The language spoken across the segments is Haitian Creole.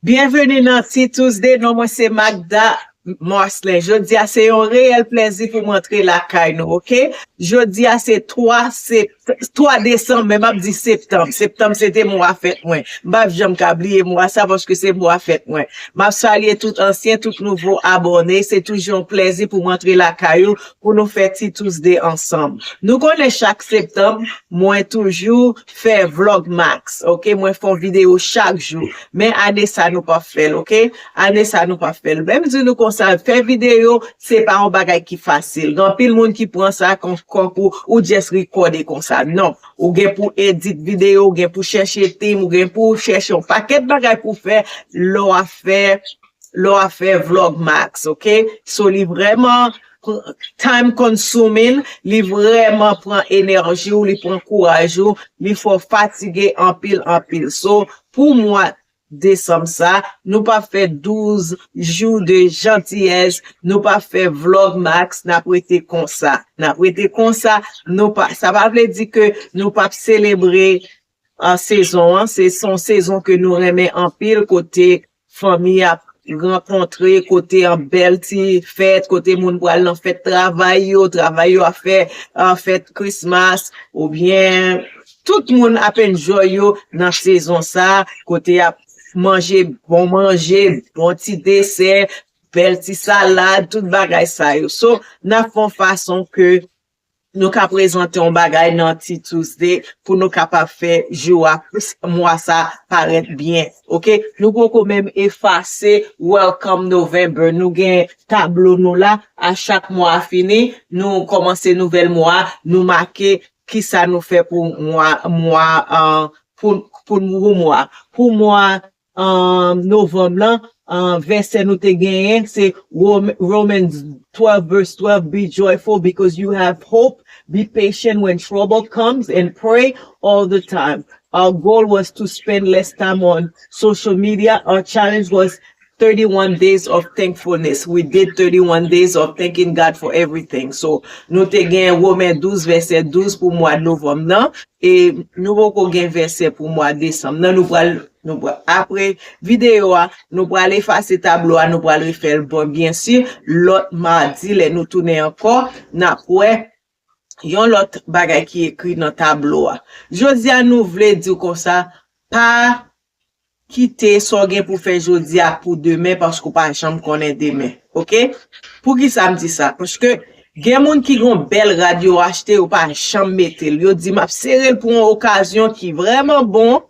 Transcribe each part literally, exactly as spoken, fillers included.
Byenveni nan T Tuesday, non mwen se Magda Marcelin. Jodi a se yon reyèl plèzi pou m antre lakay nou, oke? Jodi a se twa sept, twa desanm, men m ap di septanm. Septanm se te mwa fèt mwen. M p ap janm ka bliye mwa sa paske se mwa fèt mwen. M ap salye tout ansyen, tout nouvo abòne. Se toujou yon plèzi pou m antre lakay ou pou nou fè T Tuesday ansanm. Nou konnen chak septanm, mwen toujou fè Vlogmas, oke? Mwen fè yon videyo chak jou. Men ane sa nou p ap fè l, oke? Ane sa nou p ap fè l. Men m di nou konsa, fè videyo, se pa yon bagay ki fasil. Gen anpil moun ki pran sa kon, kon pou ou just rekòde konsa. Non. Ou gen pou edit videyo, ou gen pou chèche tim, ou gen pou chèche yon pakèt bagay pou fè lè w ap fè, lè w ap fè Vlogmas, oke? So, li vrèman time consuming, li vrèman pran enèji w, li pran kouraj ou, li fè w fatige anpil, anpil. So, pou mwa desanm sa, nou p ap fè douz jou de jantiyès, nou p ap fè Vlogmas, n ap rete konsa. N ap rete konsa, nou pa, sa pa vle di ke nou p ap selebre, ah, sezon an. Se, se yon sezon ke nou renmen anpil, kote fanmi ap rankontre, kote an bèl ti fèt, kote moun pral nan fèt travay yo, travay yo ap fè, ah, fèt Christmas, oubyen tout moun ap enjoy yo nan sezon sa, kote y ap manje bon manje, bon ti desè, bèl ti salad, tout bagay sa yo. So, n ap fè yon fason ke nou ka prezante yon bagay nan T Tuesday pou nou kapab fè jou a, mwa sa parèt byen, oke? Nou poko menm efase Welcome November. Nou gen tablo nou la, a chak mwa fini, nou kòmanse nouvèl mwa, nou make kisa nou fè pou mwa, mwa, ah, pou, pou, pou mwa. Pou mwa, ah, novanm lan, ah, vèsè nou te genyen, se Rom-, Romans twelve verse twelve, "Be joyful because you have hope. Be patient when trouble comes and pray all the time." Our goal was to spend less time on social media. Our challenge was thirty-one days of thankfulness. We did thirty-one days of thanking God for everything. So, nou te gen Women douz, vèsè douz pou mwa novanm nan. E nou poko gen vèsè pou mwa desanm nan. Nou pral, nou pral, apre videyo a, nou pral efase tablo a, nou pral refè l. Bon, byen si, lòt madi, lè nou tounen ankò, n ap wè yon lòt bagay ki ekri nan tablo a. Jodi a, nou vle di w konsa, pa kite sa w gen pou fè jodi a pou demen, paske w pa janm konnen demen, oke? Poukisa m di sa? Paske gen moun ki gen yon bèl rad yo achte, yo pa janm mete l. Yo di, "M ap sere l pou yon okazyon ki vrèman bon,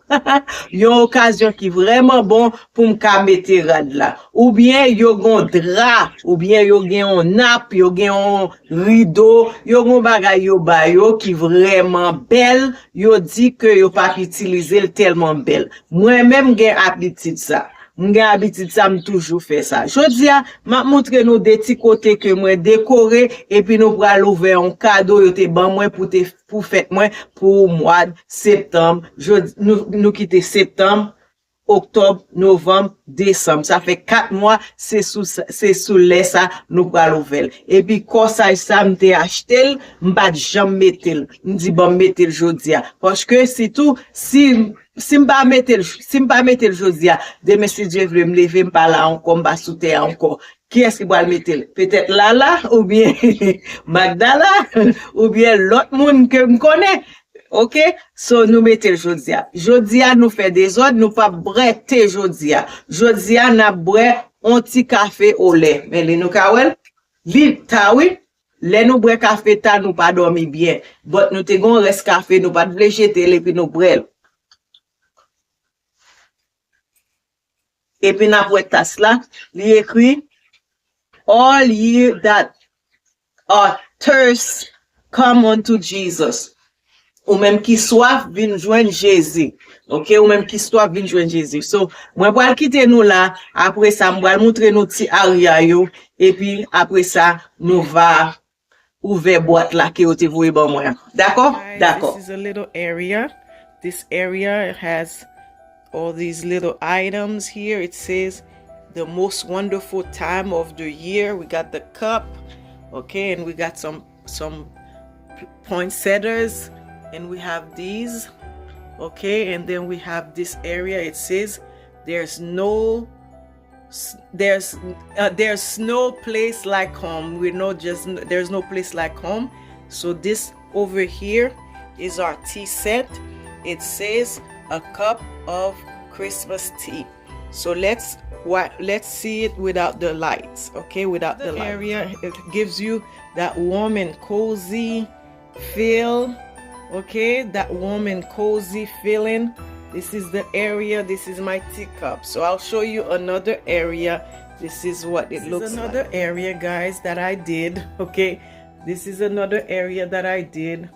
yon okazyon ki vrèman bon pou m ka mete rad la." Oubyen yo gen yon dra, oubyen yo gen yon nap, yo gen yon rido, yo gen yon bagay yo ba yo ki vrèman bèl, yo di ke yo p ap itilize l tèlman bèl. Mwen menm gen abitid sa. M gen abitid sa, m toujou fè sa. Jodi a, m ap montre nou de ti kote ke mwen dekore, epi nou pral ouvè yon kado yo te ban mwen pou te, pou fèt mwen, pou mwa septanm. Jodi, nou, nou kite septanm, oktòb, novanm, desanm. Sa fè kat mwa, se sou sa, se sou lè sa nou pral ouvè l. Epi kòsaj sa, m te achte l, m pa t janm mete l. M di, "Ban m mete l jodi a." Paske sitou, si, si m pa mete l, si m pa mete l jodi a, demen, si Dye vle, m leve, m pa la ankò, m pa sou tè a ankò. Kiyès ki pral mete l? Petèt Lala, oubyen Magdala, oubyen lòt moun ke m konnen. Oke? So, nou mete l jodi a. Jodi a, nou fè dezòd, nou p ap bwè te jodi a. Jodi a, n ap bwè on ti kafe olè. Men li, nou ka wè l? Li ta, wi. Lè nou bwè kafe ta, nou pa dòmi byen. But nou te gon rès kafe, nou pa t vle jete l, epi nou bwè l. Epi n ap wè tas la, li ekri, "All ye that are thirst, come unto Jesus." Ou menm ki swaf, vin jwenn Jezi. Oke, ou menm ki swaf, vin jwenn Jezi. So, mwen pral kite nou la, apre sa, mwen pral montre nou ti aria yo, epi apre sa, nou va ouvè bwat la ke yo te voye ban mwen an. Dakò? Guys, dakò. This is a little area. This area has all these little items here. It says the most wonderful time of the year. We got the cup, okay, and we got some some p- poinsettias, and we have these, okay, and then we have this area. It says There's no s- there's uh, there's no place like home. We know just n- there's no place like home. So this over here is our tea set. It says a cup of Christmas tea. So let's what let's see it without the lights, okay? Without the light. Area, it gives you that warm and cozy feel, okay? That warm and cozy feeling. This is the area. This is my teacup. So I'll show you another area. This is what it looks like. This is another area, guys, that I did, okay? This is another area that I did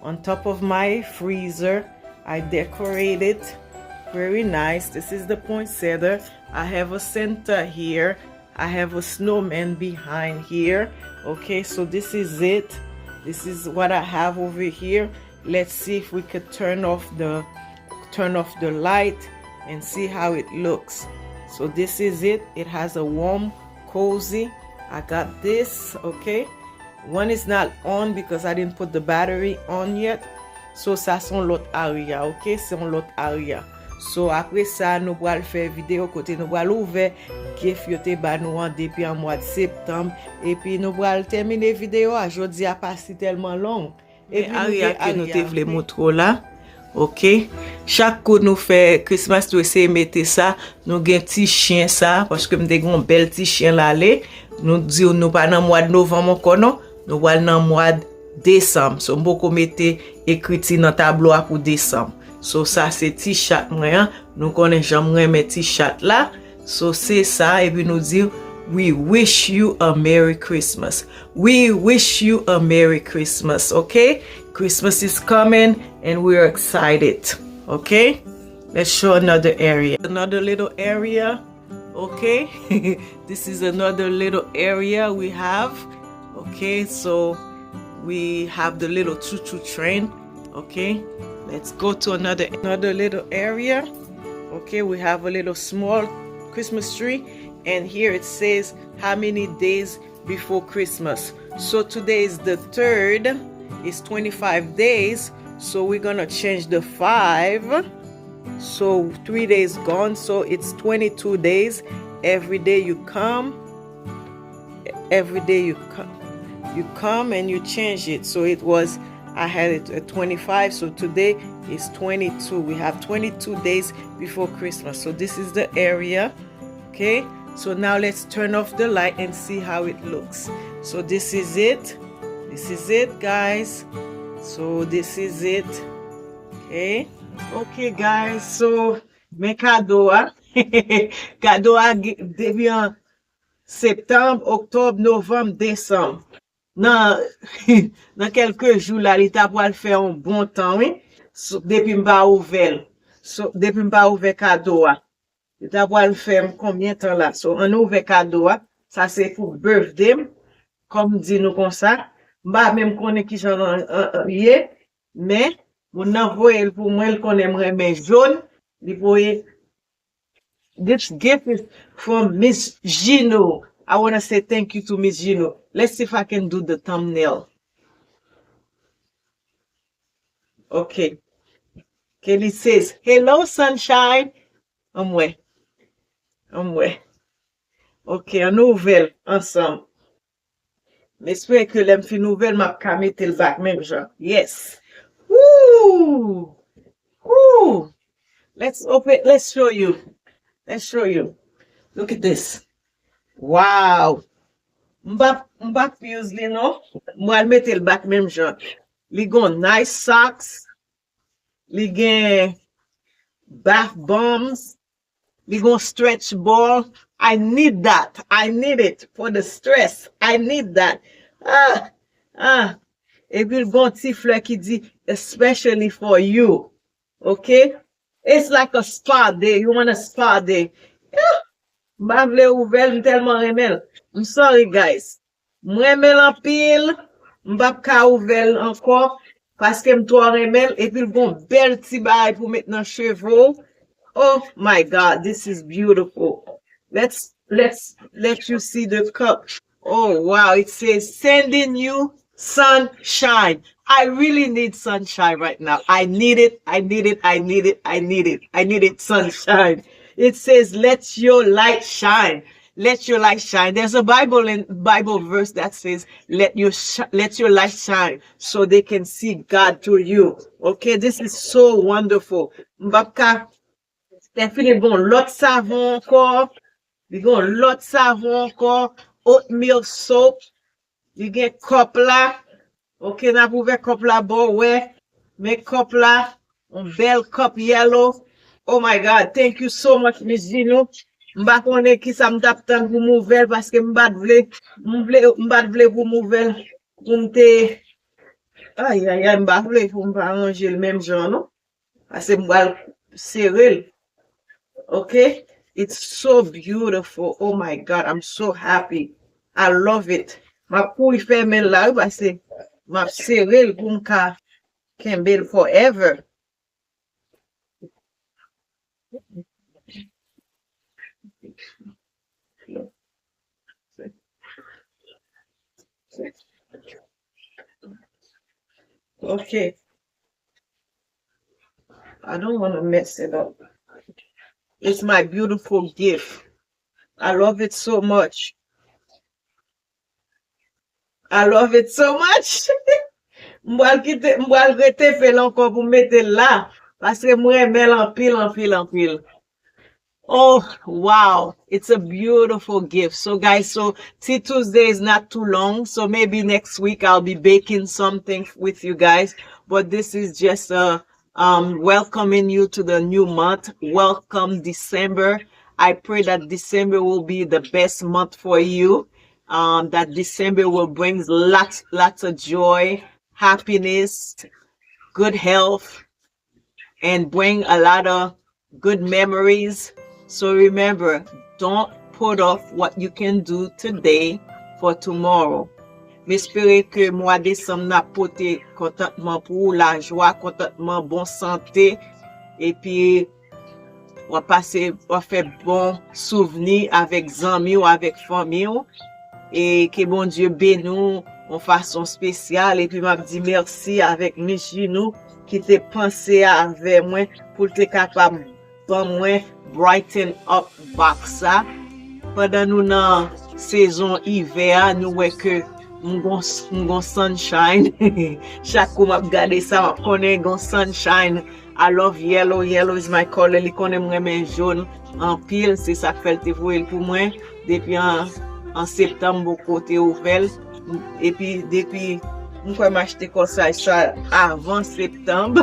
on top of my freezer. I decorate it very nice. This is the poinsettia. I have a Santa here. I have a snowman behind here. Okay, so this is it. This is what I have over here. Let's see if we could turn off the turn off the light and see how it looks. So this is it. It has a warm, cozy. I got this, okay? One is not on because I didn't put the battery on yet. So sa se yon lòt area, okay? Se yon lòt area. So apre sa nou pral fè videyo kote nou pral ouvè gift yo te ba nou an depi an mwa septanm. Epi nou pral tèmine videyo a. Jodi a pa si tèlman long. Men area ke nou te vle moutre w la. Ok. Chak kou nou fè Christmas, nou eseye mete sa. Nou gen ti chen sa, paske m te gen yon bèl ti chen l ale. Nou di w nou pa nan mwa de novanm ankò non. Nou pral nan mwa de desanm. So, m poko mete ekriti nan tablo a pou desanm. So, sa se ti chat mwen an. Nou konnen jan m renmen ti chat la. So, se sa, epi nou di, "We wish you a Merry Christmas." We wish you a Merry Christmas, okay? Christmas is coming and we are excited, okay? Let's show another area. Another little area, okay? This is another little area we have. Okay, so we have the little choo-choo train. Okay, let's go to another another little area. Okay, we have a little small Christmas tree, and here it says how many days before Christmas. So today is the third, it's twenty-five days, so we're gonna change the five. So three days gone, so it's twenty-two days. Every day you come, every day you come, you come and you change it. So it was, I had it at twenty-five, so today is twenty-two. We have twenty-two days before Christmas. So this is the area. Okay, so now let's turn off the light and see how it looks. So this is it. This is it, guys. So this is it. Okay. Okay, guys. So men kado a. Kado a depi an septanm, oktòb, novanm, desanm. Nan nan kèlke jou la, li ta pral fè yon bon tan, wi. Depi m pa ouvè l. Depi m pa ouvè kado a. Li ta pral fè m konbyen tan la? So, ann ouvè kado a. Sa se pou birthday m. Kòm m di nou konsa, m pa menm konnen kijan l ye, men moun nan voye l pou mwen, l konnen m renmen jòn. Li voye, "This gift is from Miss Gino. I wanna say thank you to Miss Gino." Let's see if I can do the thumbnail. Okay. Kelly says, "Hello, sunshine." Ann wè. Ann wè. Ok, ann ouvè l ansanm. M espere ke lè m fin ouvè l, m ap ka mete l back menm jan. Yes. Woo! Woo! Let's open, let's show you. Let's show you. Look at this. Wow! M p ap, m p ap use li non. M pral mete l back menm jan. Li gon nice socks. Li gen bath bombs. Li gon stretch ball. I need that. I need it for the stress. I need that. Ah, ah. Epi l gon ti flè ki di, "Especially for you." Ok? It's like a spa day. You want a spa day. Yeah. M pa vle ouvè l, m tèlman renmen l. I'm sorry, guys. M renmen l anpil. M p ap ka ouvè l ankò paske m twò renmen l. Epi l gon bèl ti bagay pou met nan cheve w. Oh my God, this is beautiful. Let's let's let you see the cup. Oh wow, it says, "Sending you sunshine." I really need sunshine right now. I need it. I need it. I need it. I need it. I need it. Sunshine. It says, "Let your light shine." Let your light shine. There's a Bible in Bible verse that says, "Let your sh- let your light shine, so they can see God through you." Okay, this is so wonderful. M p ap ka Stephanie gon lòt savon ankò. Li gon lòt savon ankò. Oatmeal soap. Li gen kòp la. Ok, n ap ouvè kòp la ba w wè. Men kòp la. Yon bèl kòp yellow. Oh my God, thank you so much, Miss Ginou. M pa konnen ki sa m t ap tann pou m ouvè l paske m pa t vle, m vle, m pa t vle pou m ouvè l pou m te, ay, ay, ay, m pa vle pou m pa ranje l menm jan, non. Paske m pral sere l. Ok? It's so beautiful. Oh my God, I'm so happy. I love it. M ap kouri fèmen l la, wi, paske m ap sere l pou m ka kenbe l forever. Ok. I don't want to mess it up. It's my beautiful gift. I love it so much. I love it so much. M pral kite, m pral retepe l ankò pou m mete l la. Paske m renmen l anpil, anpil, anpil. Oh, wow. It's a beautiful gift. So, guys, so Tea Tuesday is not too long. So, maybe next week I'll be baking something with you guys. But this is just a um, welcoming you to the new month. Welcome December. I pray that December will be the best month for you. Um, that December will bring lots, lots of joy, happiness, good health, and bring a lot of good memories. So remember, don't put off what you can do today for tomorrow. M espere ke mwa desanm nan ap pote kontantman pou ou, lajwa, kontantman, bon sante, epi w ap pase, w ap fè bon souvni avèk zanmi w, avèk fanmi w. E ke Bondye beni w yon fason espesyal. Epi m ap di mèsi avèk Miss Ginou ki te panse avè mwen pou l te kapab ban mwen Brighten Up Box sa. Pandan nou nan sezon ivè a, nou wè ke m gon, m gon sunshine. Chak kou m ap gade sa, m ap konnen gon sunshine. I love yellow. Yellow is my color. Li konnen m renmen jòn anpil. Se sa k fè l te voye l pou mwen. Depi an, an septanm, m poko te ouvè l. Epi depi, m kwè m achte kòsaj sa avan septanm.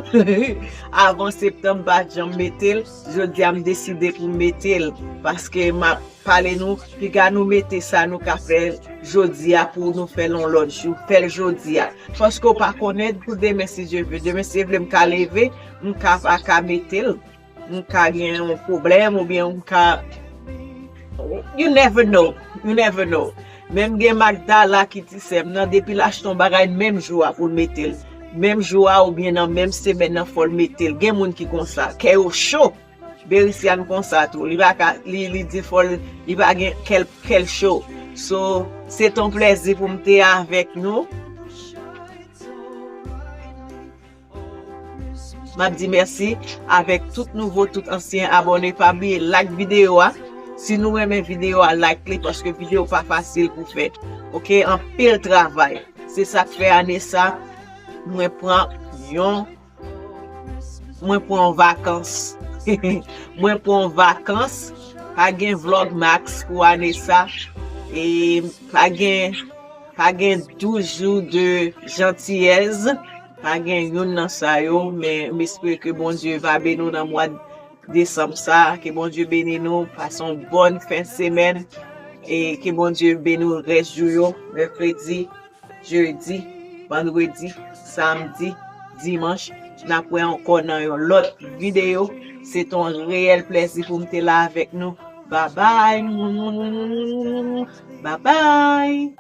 Avan septanm, m pa t janm mete l. Jodi a, m deside pou m mete l. Paske m ap pale nou, piga nou mete sa nou ka fè jodi a pou nou fè l yon lòt jou. Fè l jodi a. Paske w pa konnen pou demen, si Dye ve. Demen, si Dye vle, m ka leve, m ka pa ka mete l. M ka gen yon pwoblèm oubyen m ka, you never know, you never know. Menm gen Magdala ki ti sè m nan, depi l achte yon bagay, menm jou a pou l mete l. Menm jou a oubyen nan menm semèn nan, fò l mete l. Gen moun ki konsa, kè yo cho. Berisian konsa tou. Li pa ka, li, li di fò l, li pa gen kè l, kè l cho. So, se t on plèzi pou m te avèk nou. M ap di mèsi avèk tout nouvo, tout ansyen abòne. Pa bliye like videyo a. Si nou renmen videyo a, like li, paske videyo pa fasil pou fè. Ok, anpil travay. Se sa k fè ane sa, mwen pran yon, mwen pran yon vakans. Mwen pran yon vakans. Pa gen Vlogmas pou ane sa. E pa gen, pa gen douz jou de jantiyèz. Pa gen youn nan sa yo, men m espere ke Bondye va beni w nan mwa desanm sa. Ke Bondye beni nou. Pase yon bòn fen semèn. E ke Bondye beni w rès jou yo. Mèkredi, jedi, vandredi, samdi, dimanch. N ap wè ankò nan yon lòt videyo. Se t on reyèl plèzi pou m te la avèk nou. Babay. Babay.